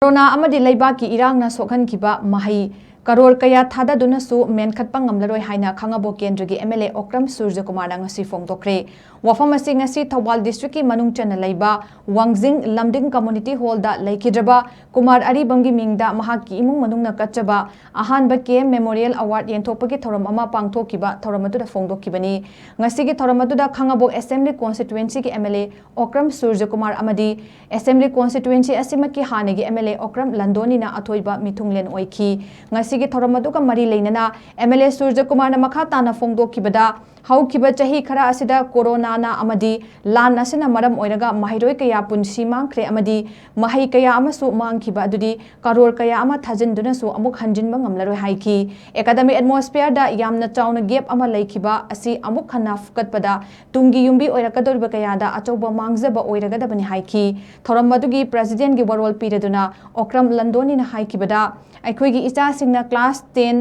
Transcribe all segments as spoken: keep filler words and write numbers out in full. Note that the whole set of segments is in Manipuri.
ꯀꯣꯔꯣꯅꯥ ꯑꯃꯗꯤ ꯂꯩꯕꯥꯛꯀꯤ ꯏꯔꯥꯡꯅ ꯁꯣꯛꯍꯟꯈꯤꯕ ꯃꯍꯩ ꯀꯔꯣꯔ ꯀꯌꯥ ꯊꯥꯗꯗꯨꯅꯁꯨ ꯃꯦꯟꯈꯠꯄ ꯉꯝꯂꯔꯣꯏ ꯍꯥꯏꯅ ꯈꯥꯉꯕꯣꯛ ꯀꯦꯟꯗ꯭ꯔꯒꯤ ꯑꯦꯝ ꯑꯦꯜ ꯑꯦ ꯑꯣꯀ꯭ꯔꯝ ꯁꯨꯔꯖꯀꯨꯃꯥꯔꯅ ꯉꯁꯤ ꯐꯣꯡꯗꯣꯛꯈ꯭ꯔꯦ꯫ ꯋꯥꯐꯝ ꯑꯁꯤ ꯉꯁꯤ ꯊꯧꯕꯥꯜ ꯗꯤꯁꯇ꯭ꯔꯤꯛꯀꯤ ꯃꯅꯨꯡ ꯆꯟꯅ ꯂꯩꯕ ꯋꯥꯡꯖꯤꯡ ꯂꯝꯗꯤꯡ ꯀꯝꯃꯨꯅꯤꯇꯤ ꯍꯣꯜꯗ ꯂꯩꯈꯤꯗ꯭ꯔꯕ ꯀꯨꯃꯥꯔ ꯑꯔꯤꯕꯝꯒꯤ ꯃꯤꯡꯗ ꯃꯍꯥꯛꯀꯤ ꯏꯃꯨꯡ ꯃꯅꯨꯡꯅ ꯀꯠꯆꯕ ꯑꯍꯥꯟꯕ ꯀꯦ ꯑꯦꯝ ꯃꯦꯃꯣꯔꯤꯌꯦꯜ ꯑꯦꯋꯥꯔꯗ ꯌꯦꯟꯊꯣꯛꯄꯒꯤ ꯊꯧꯔꯝ ꯑꯃ ꯄꯥꯡꯊꯣꯛꯈꯤꯕ ꯊꯧꯔꯝ ꯑꯗꯨꯗ ꯐꯣꯡꯗꯣꯛꯈꯤꯕꯅꯤ꯫ ꯉꯁꯤꯒꯤ ꯊꯧꯔꯝ ꯑꯗꯨꯗ ꯈꯥꯉꯕꯣꯛ ꯑꯦꯁꯦꯝꯕ꯭ꯂꯤ ꯀꯣꯟꯁꯇꯤꯇ꯭ꯋꯦꯟꯁꯤꯒꯤ M L A Okram Surjakumar ꯑꯃꯗꯤ ꯑꯦꯁꯦꯝꯕ꯭ꯂꯤ ꯀꯣꯟꯁꯇꯤꯇ꯭ꯋꯦꯟꯁꯤ ꯑꯁꯤꯃꯛꯀꯤ ꯍꯥꯟꯅꯒꯤ ꯑꯦꯝ ꯑꯦꯜ ꯑꯦ ꯑꯣꯀ꯭ꯔꯝ ꯂꯟꯗꯣꯅꯤꯅ ꯑꯊꯣꯏꯕ ꯃꯤꯊꯨꯡꯂꯦꯟ ꯑꯣꯏꯈꯤ꯫ ꯉꯁꯤꯒꯤ ꯊꯧꯔꯝ ꯑꯗꯨꯒ ꯃꯔꯤ ꯂꯩꯅꯅ ꯑꯦꯝ ꯑꯦꯜ ꯑꯦ ꯁꯨꯔꯖꯀꯨꯃꯥꯔꯅ ꯃꯈꯥ ꯇꯥꯅ ꯐꯣꯡꯗꯣꯛꯈꯤꯕꯗ, ꯍꯧꯈꯤꯕ ꯆꯍꯤ ꯈꯔ ꯑꯁꯤꯗ ꯀꯣꯔꯣꯅꯥꯅ ꯑꯃꯗꯤ ꯂꯥꯟ ꯑꯁꯤꯅ ꯃꯔꯝ ꯑꯣꯏꯔꯒ ꯃꯍꯩꯔꯣꯏ ꯀꯌꯥ ꯄꯨꯟꯁꯤ ꯃꯥꯡꯈ꯭ꯔꯦ ꯑꯃꯗꯤ ꯃꯍꯩ ꯀꯌꯥ ꯑꯃꯁꯨ ꯃꯥꯡꯈꯤꯕ ꯑꯗꯨꯗꯤ ꯀꯔꯣꯔ ꯀꯌꯥ ꯑꯃ ꯊꯥꯖꯤꯟꯗꯨꯅꯁꯨ ꯑꯃꯨꯛ ꯍꯟꯖꯤꯟꯕ ꯉꯝꯂꯔꯣꯏ ꯍꯥꯏꯈꯤ꯫ ꯑꯦꯀꯥꯗꯃꯤꯛ ꯑꯦꯠꯃꯣꯁꯐꯤꯌꯔꯗ ꯌꯥꯝꯅ ꯆꯥꯎꯅ ꯒꯦꯞ ꯑꯃ ꯂꯩꯈꯤꯕ ꯑꯁꯤ ꯑꯃꯨꯛ ꯍꯟꯅ ꯐꯨꯀꯠꯄꯗ ꯇꯨꯡꯒꯤ ꯌꯨꯝꯕꯤ ꯑꯣꯏꯔꯛꯀꯗꯧꯔꯤꯕ ꯀꯌꯥꯗ ꯑꯆꯧꯕ ꯃꯥꯡꯖꯕ ꯑꯣꯏꯔꯒꯗꯕꯅꯤ ꯍꯥꯏꯈꯤ꯫ ꯊꯧꯔꯝ ꯑꯗꯨꯒꯤ ꯄ꯭ꯔꯦꯁꯤꯗꯦꯟꯠꯀꯤ ꯋꯥꯔꯣꯜ ꯄꯤꯔꯗꯨꯅ ꯑꯣꯀ꯭ꯔꯝ ꯂꯟꯗꯣꯅꯤꯅ ꯍꯥꯏꯈꯤꯕꯗ, ꯑꯩꯈꯣꯏꯒꯤ ꯏꯆꯥꯁꯤꯡꯅ ꯀ꯭ꯂꯥꯁ ꯇꯦꯟ,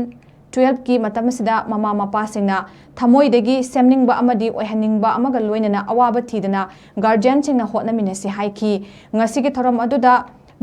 ꯇꯨꯋꯦꯜꯐꯀꯤ ꯃꯇꯝ ꯑꯁꯤꯗ ꯃꯃꯥ ꯃꯄꯥꯁꯤꯡꯅ ꯊꯃꯣꯏꯗꯒꯤ ꯁꯦꯝꯅꯤꯡꯕ ꯑꯃꯗꯤ ꯑꯣꯏꯍꯟꯅꯤꯡꯕ ꯑꯃꯒ ꯂꯣꯏꯅꯅ ꯑꯋꯥꯕ ꯊꯤꯗꯅ ꯒꯥꯔꯖꯤꯌꯟꯁꯤꯡꯅ ꯍꯣꯠꯅꯃꯤꯟꯅꯁꯤ ꯍꯥꯏꯈꯤ꯫ ꯉꯁꯤꯒꯤ ꯊꯧꯔꯝ ꯑꯗꯨꯗ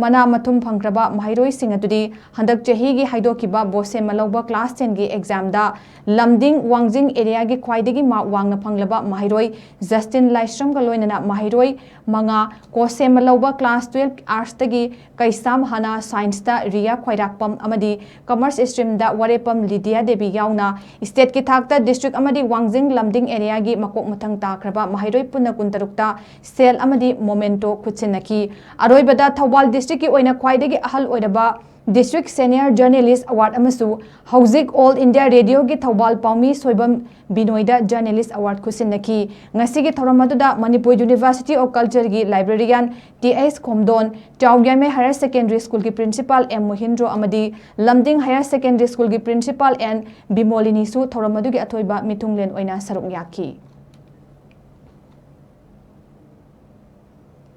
ꯃꯅꯥ ꯃꯊꯨꯝ ꯐꯪꯈ꯭ꯔꯕ ꯃꯍꯩꯔꯣꯏꯁꯤꯡ ꯑꯗꯨꯗꯤ ꯍꯟꯗꯛ ꯆꯍꯤꯒꯤ ꯍꯥꯏꯗꯣꯛꯈꯤꯕ ꯕꯣꯁꯦꯝꯃ ꯂꯧꯕ ꯀ꯭ꯂꯥꯁ ꯇꯦꯟꯒꯤ ꯑꯦꯛꯖꯥꯝꯗ ꯂꯝꯗꯤꯡ ꯋꯥꯡꯖꯤꯡ ꯑꯦꯔꯤꯌꯥꯒꯤ ꯈ꯭ꯋꯥꯏꯗꯒꯤ ꯃꯥꯔꯛ ꯋꯥꯡꯅ ꯐꯪꯂꯕ ꯃꯍꯩꯔꯣꯏ ꯖꯁꯇꯤꯟ ꯂꯥꯏꯁ꯭ꯔꯝꯒ ꯂꯣꯏꯅꯅ ꯃꯍꯩꯔꯣꯏ ꯃꯉꯥ, ꯀꯣꯁꯦꯝꯃ ꯂꯧꯕ ꯀ꯭ꯂꯥꯁ ꯇꯨꯋꯦꯜꯐ ꯑꯥꯔꯠꯁꯇꯒꯤ ꯀꯩꯁꯥꯝ ꯍꯅꯥ, ꯁꯥꯏꯟꯁꯇ ꯔꯤꯌꯥ ꯈ꯭ꯋꯥꯏꯔꯥꯛꯄꯝ ꯑꯃꯗꯤ ꯀꯃꯔꯁ ꯁ꯭ꯇ꯭ꯔꯤꯝꯗ ꯋꯥꯔꯦꯄꯝ ꯂꯤꯗꯤꯌꯥ ꯗꯦꯕꯤ ꯌꯥꯎꯅ ꯁ꯭ꯇꯦꯠꯀꯤ ꯊꯥꯛꯇ ꯗꯤꯁꯇ꯭ꯔꯤꯛ ꯑꯃꯗꯤ ꯋꯥꯡꯖꯤꯡ ꯂꯝꯗꯤꯡ ꯑꯦꯔꯤꯌꯥꯒꯤ ꯃꯀꯣꯛ ꯃꯊꯪ ꯇꯥꯈ꯭ꯔꯕ ꯃꯍꯩꯔꯣꯏ ꯄꯨꯟꯅ ꯀꯨꯟꯇꯔꯨꯛꯇ ꯁꯦꯜ ꯑꯃꯗꯤ ꯃꯣꯃꯦꯟꯇꯣ ꯈꯨꯠꯁꯤꯟꯅꯈꯤ꯫ ꯑꯔꯣꯏꯕꯗ ꯊꯧꯕꯥꯜ ꯗꯤꯁꯇ꯭ꯔꯤꯛꯀꯤ ꯑꯣꯏꯅ ꯈ꯭ꯋꯥꯏꯗꯒꯤ ꯑꯍꯜ ꯑꯣꯏꯔꯕ ꯗꯤꯁꯇ꯭ꯔꯤꯛ ꯁꯦꯅꯤꯌꯔ ꯖꯔꯅꯦꯂꯤꯁ ꯑꯦꯋꯥꯔꯗ ꯑꯃꯁꯨ ꯍꯧꯖꯤꯛ ꯑꯣꯜ ꯏꯟꯗꯤꯌꯥ ꯔꯦꯗꯤꯑꯣꯒꯤ ꯊꯧꯕꯥꯜ ꯄꯥꯎꯃꯤ ꯁꯣꯏꯕꯝ ꯕꯤꯅꯣꯏꯗ ꯖꯔꯅꯦꯂꯤꯁ ꯑꯦꯋꯥꯔꯗ ꯈꯨꯠꯁꯤꯟꯅꯈꯤ꯫ ꯉꯁꯤꯒꯤ ꯊꯧꯔꯝ ꯑꯗꯨꯗ ꯃꯅꯤꯄꯨꯔ ꯌꯨꯅꯤꯚꯔꯁꯤꯇꯤ ꯑꯣꯐ ꯀꯜꯆꯔꯒꯤ librarian T H Khomdon, Chaoyaimei higher secondary ꯁ꯭ꯀꯨꯜꯒꯤ ꯄ꯭ꯔꯤꯟꯁꯤꯄꯥꯜ ꯑꯦꯝ ꯃꯣꯍꯤꯟꯗ꯭ꯔꯣ ꯑꯃꯗꯤ ꯂꯝꯗꯤꯡ ꯍꯥꯌꯔ ꯁꯦꯀꯦꯟꯗꯔꯤ ꯁ꯭ꯀꯨꯜꯒꯤ ꯄ꯭ꯔꯤꯟꯁꯤꯄꯥꯜ ꯑꯦꯟ ꯕꯤꯃꯣꯂꯤꯅꯤꯁꯨ ꯊꯧꯔꯝ ꯑꯗꯨꯒꯤ ꯑꯊꯣꯏꯕ ꯃꯤꯊꯨꯡꯂꯦꯟ ꯑꯣꯏꯅ ꯁꯔꯨꯛ ꯌꯥꯈꯤ꯫